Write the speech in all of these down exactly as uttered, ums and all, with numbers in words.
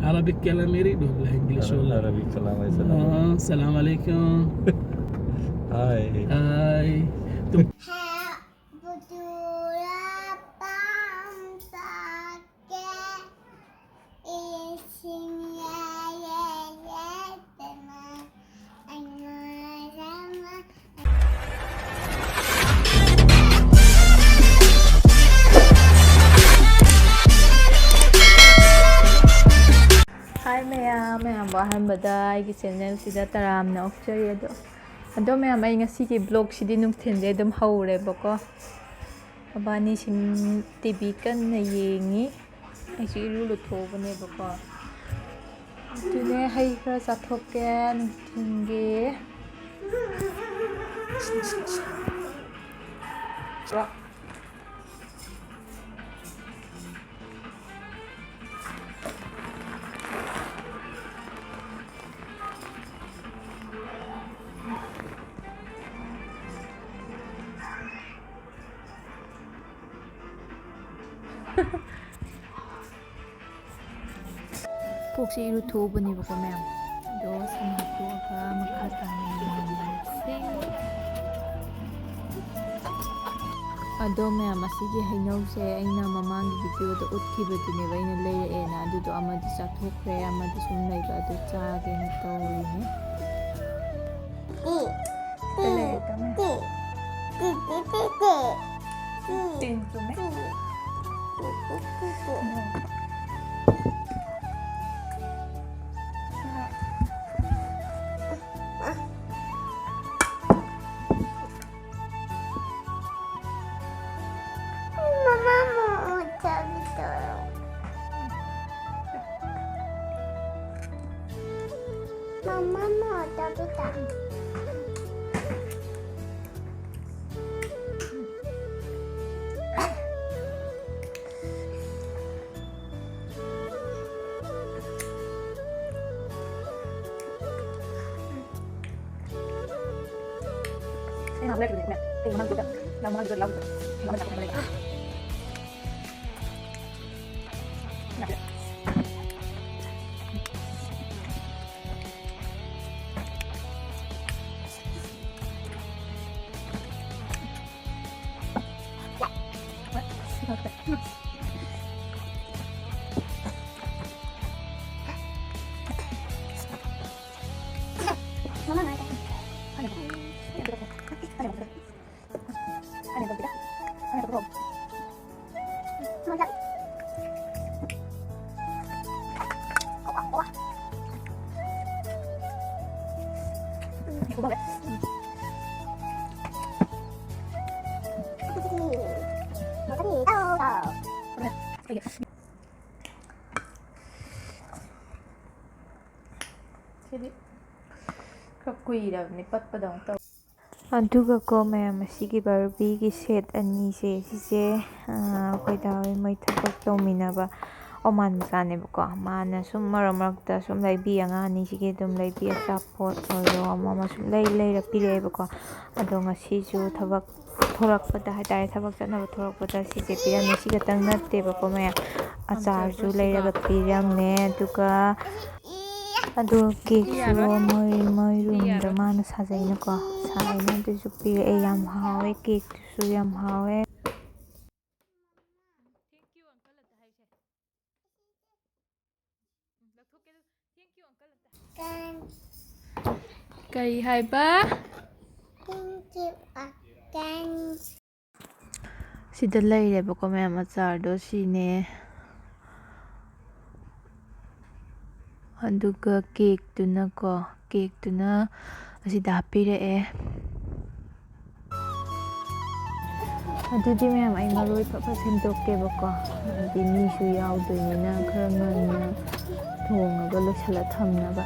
عربي كلام يريد ولا إنجليش ولا؟ عربي كلام يا سلام. آه، السلام عليكم. هاي. هاي. تم- ꯍꯥꯏ ꯃꯌꯥꯝ, ꯃꯌꯥꯝꯕꯨ ꯑꯍꯥꯟꯕꯗ ꯑꯩꯒꯤ ꯆꯦꯅꯦꯜꯁꯤꯗ ꯇꯔꯥꯝꯅ ꯑꯣꯛꯆꯔꯤ꯫ ꯑꯗꯣ, ꯑꯗꯣ ꯃꯌꯥꯝ, ꯑꯩ ꯉꯁꯤꯒꯤ ꯕ꯭ꯂꯣꯒꯁꯤꯗꯤ ꯅꯨꯡꯊꯤꯟꯗꯩ ꯑꯗꯨꯝ ꯍꯧꯔꯦꯕꯀꯣ꯫ ꯃꯕꯥꯅꯤꯁꯤꯡ ꯇꯤ ꯚꯤ ꯀꯟꯅ ꯌꯦꯡꯉꯤ꯫ ꯑꯩꯁꯨ ꯏꯔꯨ ꯂꯨꯊꯣꯛꯎꯕꯅꯦꯕꯀꯣ꯫ ꯑꯗꯨꯅꯦ, ꯍꯩ ꯈꯔ ꯆꯥꯊꯣꯛꯀꯦ ꯅꯨꯡꯊꯤꯟꯒꯤ꯫ ꯀꯣꯛꯁꯦ ꯏꯔꯨꯊꯣꯛꯎꯕꯅꯦꯕꯀꯣ ꯃꯌꯥꯝ꯫ ꯑꯗꯣ ꯁꯝ ꯍꯥꯠꯇꯣꯛꯑꯒ ꯃꯈꯥ ꯇꯥꯅ ꯌꯦꯡꯃꯤꯟꯅꯔꯁꯦ꯫ ꯑꯗꯣ ꯃꯌꯥꯝ, ꯑꯁꯤꯒꯤ ꯍꯩꯅꯧꯁꯦ ꯑꯩꯅ ꯃꯃꯥꯡꯒꯤ ꯚꯤꯗꯤꯑꯣꯗ ꯎꯠꯈꯤꯕꯗꯨꯅꯦꯕ ꯑꯩꯅ ꯂꯩꯔꯛꯑꯦꯅ꯫ ꯑꯗꯨꯗꯣ ꯑꯃꯗꯤ ꯆꯥꯊꯣꯛꯈ꯭ꯔꯦ, ꯑꯃꯗꯤ ꯁꯨꯝ ꯂꯩꯕ, ꯑꯗꯨ ꯆꯥꯒꯦꯅ ꯇꯧꯔꯤꯅꯦ꯫ ꯇꯤ꯫ ꯇꯤ꯫ ꯇꯤ꯫ ꯇꯤ꯫ ꯇꯤ꯫ ꯇꯤ꯫ ꯇꯤ꯫ ꯇꯤ꯫ ꯇꯤꯟ ꯆꯨꯝꯃꯦ꯫ ꯇꯤ꯫ ꯇꯤ꯫ ꯇꯤ꯫ ꯇꯤ꯫ ꯇꯤ꯫ ꯎꯝ꯫ ꯃꯃꯥ ꯃꯣꯃꯣ ꯆꯥꯒꯦ ꯇꯧꯔꯣ꯫ ꯃꯃꯥ ꯃꯣꯃꯣ ꯆꯥꯒꯦ ꯇꯧꯔꯣ꯫ ꯑꯩ ꯉꯥꯏꯍꯥꯛ ꯂꯩꯔꯛꯈꯤꯒꯦ꯫ ꯑꯩ ꯃꯃꯥꯡꯒꯤꯗꯨꯗ, ꯅꯪ ꯃꯃꯥꯡꯒꯤꯗꯨꯗ ꯂꯥꯎꯒꯤꯗꯣ꯫ ꯑꯩ ꯃꯃꯥꯡꯗ ꯆꯠꯄ ꯂꯩꯔꯦ꯫ ꯁꯤꯗꯤ ꯈꯔ ꯀꯨꯏꯔꯕꯅꯤ ꯄꯠꯄꯗꯧꯅ ꯇꯧ꯫ ꯑꯗꯨꯒꯀꯣ ꯃꯌꯥꯝ, ꯑꯁꯤꯒꯤ ꯕꯥꯔꯕꯤꯒꯤ ꯁꯦꯠ ꯑꯅꯤꯁꯦ, ꯁꯤꯁꯦ, ꯑ, ꯑꯩꯈꯣꯏ ꯗꯥ ꯍꯣꯏ ꯃꯣꯏ ꯊꯕꯛ ꯇꯧꯃꯤꯟꯅꯕ ꯑꯣꯃꯥꯟ ꯃꯆꯥꯅꯦꯕꯀꯣ꯫ ꯃꯥꯅ ꯁꯨꯝ ꯃꯔꯛ ꯃꯔꯛꯇ ꯁꯨꯝ ꯂꯩꯕꯤ, ꯑꯉꯥꯡ ꯑꯅꯤꯁꯤꯒꯤ ꯑꯗꯨꯝ ꯂꯩꯕꯤ, ꯑꯆꯥꯄꯣꯠ ꯑꯣꯏꯔꯣ ꯑꯃ ꯑꯃ ꯁꯨꯝ ꯂꯩ ꯂꯩꯔ ꯄꯤꯔꯛꯑꯦꯕꯀꯣ꯫ ꯑꯗꯣ ꯉꯁꯤꯁꯨ ꯊꯕꯛ ꯊꯣꯔꯛꯄꯗ ꯍꯥꯏꯇꯥꯔꯦ, ꯊꯕꯛ ꯆꯠꯅꯕ ꯊꯣꯔꯛꯄꯗ ꯁꯤꯁꯦ ꯄꯤꯔꯝꯃꯤ꯫ ꯁꯤ ꯈꯛꯇꯪ ꯅꯠꯇꯦꯕꯀꯣ ꯃꯌꯥꯝ, ꯑꯆꯥꯔꯁꯨ ꯂꯩꯔꯒ ꯄꯤꯔꯝꯃꯦ꯫ ꯑꯗꯨꯒ ꯑꯗꯣ ꯀꯦꯛꯁꯨ ꯃꯣꯏ, ꯃꯣꯏ ꯔꯨꯝꯗ ꯃꯥꯅ ꯁꯥꯖꯩꯅꯀꯣ, ꯁꯥꯏꯅ ꯑꯗꯨꯁꯨ ꯄꯤꯔꯛꯑꯦ꯫ ꯌꯥꯝ ꯍꯥꯎꯋꯦ, ꯀꯦꯛꯇꯨꯁꯨ ꯌꯥꯝ ꯍꯥꯎꯋꯦ꯫ ꯀꯩ ꯍꯥꯏꯕ? ꯁꯤꯗ ꯂꯩꯔꯦꯕꯀꯣ ꯃꯌꯥꯝ, ꯑꯆꯥꯔꯗꯣ ꯁꯤꯅꯦ꯫ ꯑꯗꯨꯒ ꯀꯦꯛꯇꯨꯅꯀꯣ, ꯀꯦꯛꯇꯨꯅ ꯑꯁꯤꯗ ꯍꯥꯞꯄꯤꯔꯛꯑꯦ꯫ ꯑꯗꯨꯗꯤ ꯃꯌꯥꯝ, ꯑꯩ ꯃꯔꯣꯏ ꯐꯠ ꯐꯠ ꯁꯦꯝꯗꯣꯛꯀꯦꯕꯀꯣ, ꯍꯥꯏꯗꯤ ꯃꯤꯁꯨ ꯌꯥꯎꯗꯣꯏꯅꯤꯅ ꯈꯔ ꯉꯟꯅ ꯊꯣꯡꯉꯒ ꯂꯣꯏꯁꯤꯜꯂ ꯊꯝꯅꯕ꯫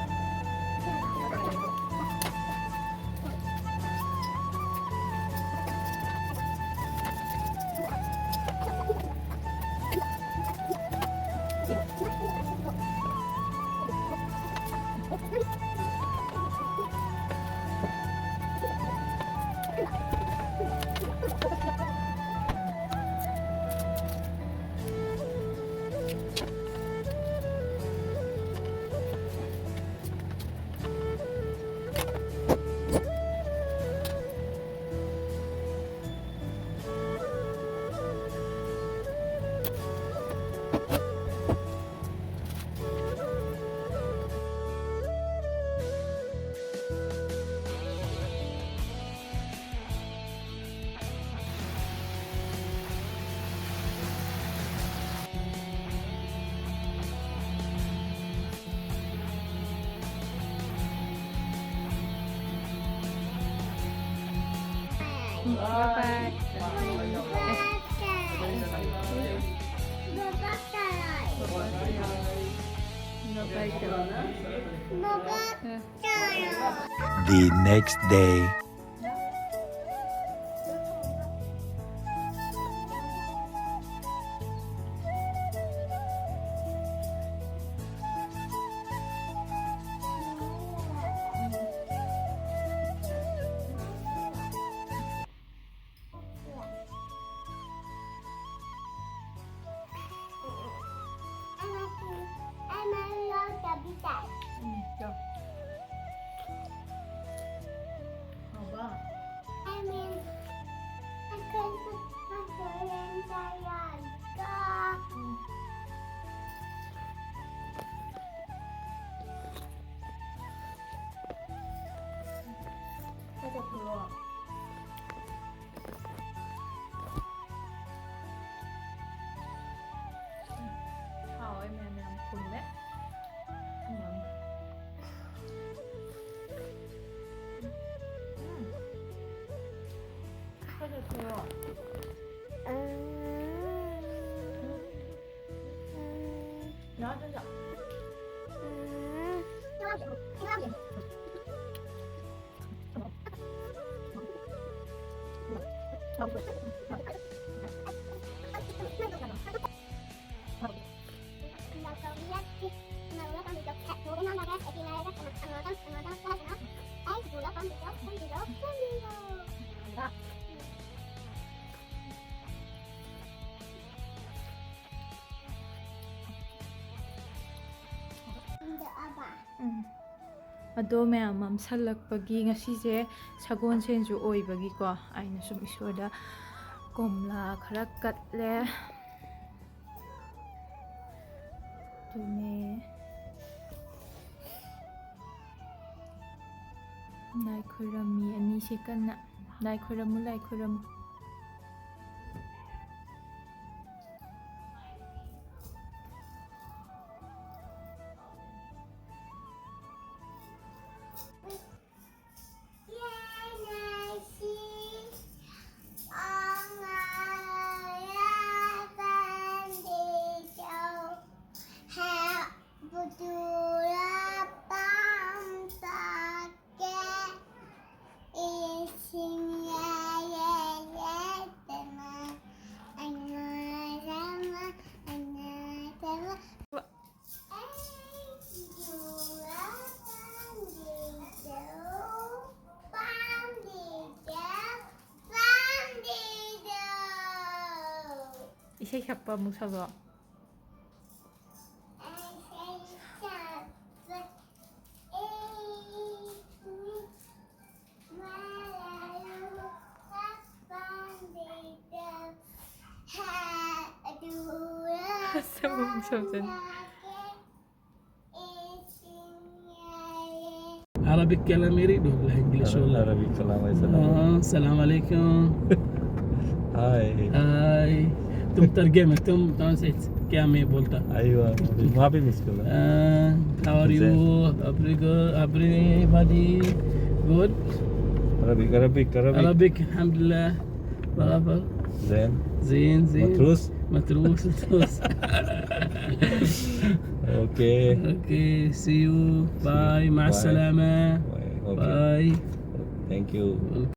Bye bye. The next day. ꯍꯥꯎꯋꯦ, ꯃꯌꯥꯝ ꯌꯥꯝ ꯊꯨꯝꯃꯦ꯫ ꯎꯝ꯫ ꯎꯝ꯫ ꯈꯔ ꯊꯨꯝꯃꯣ꯫ ꯌꯥꯗ꯭ꯔꯣ? ꯎꯝ꯫ ꯑꯗꯣ ꯃꯌꯥꯝ ꯃꯝꯁꯜꯂꯛꯄꯒꯤ, ꯉꯁꯤꯁꯦ ꯁꯒꯣꯜꯁꯦꯟꯁꯨ ꯑꯣꯏꯕꯒꯤꯀꯣ, ꯑꯩꯅ ꯁꯨꯝ ꯏꯁꯣꯔꯗ ꯀꯣꯝꯂꯥ ꯈꯔ ꯀꯠꯂꯦ꯫ ꯑꯗꯨꯅꯦ꯫ ꯂꯥꯏ ꯈꯣꯏꯔꯝꯃꯤ ꯑꯅꯤꯁꯦ ꯀꯟꯅ꯫ ꯂꯥꯏ ꯈꯣꯏꯔꯝꯃꯨ, ꯂꯥꯏ ꯈꯣꯏꯔꯝꯃꯨ꯫ ꯏꯁꯩ ꯁꯛꯄ ꯑꯃꯨꯛ ꯁꯛꯂꯣ꯫ ꯁꯛꯄ ꯑꯃꯨꯛ ꯁꯛꯆꯅꯤ꯫ عربي كلام يريد ولا انجلش ولا؟ عربي كلام يا سلام. آه، السلام عليكم. هاي. هاي. तुम ترجمة، तुम translate क्या मैं बोलता. ايوه، ما في مشكله. Uh, how are you? Every good, everybody good? عربي، عربي، عربي. Arabic, الحمد لله. برابر. زين. زين، زين. متروس. متروس، متروس. اوكي. Okay, see you. Bye. مع Bye. السلامة. اوكي. Bye. Thank you.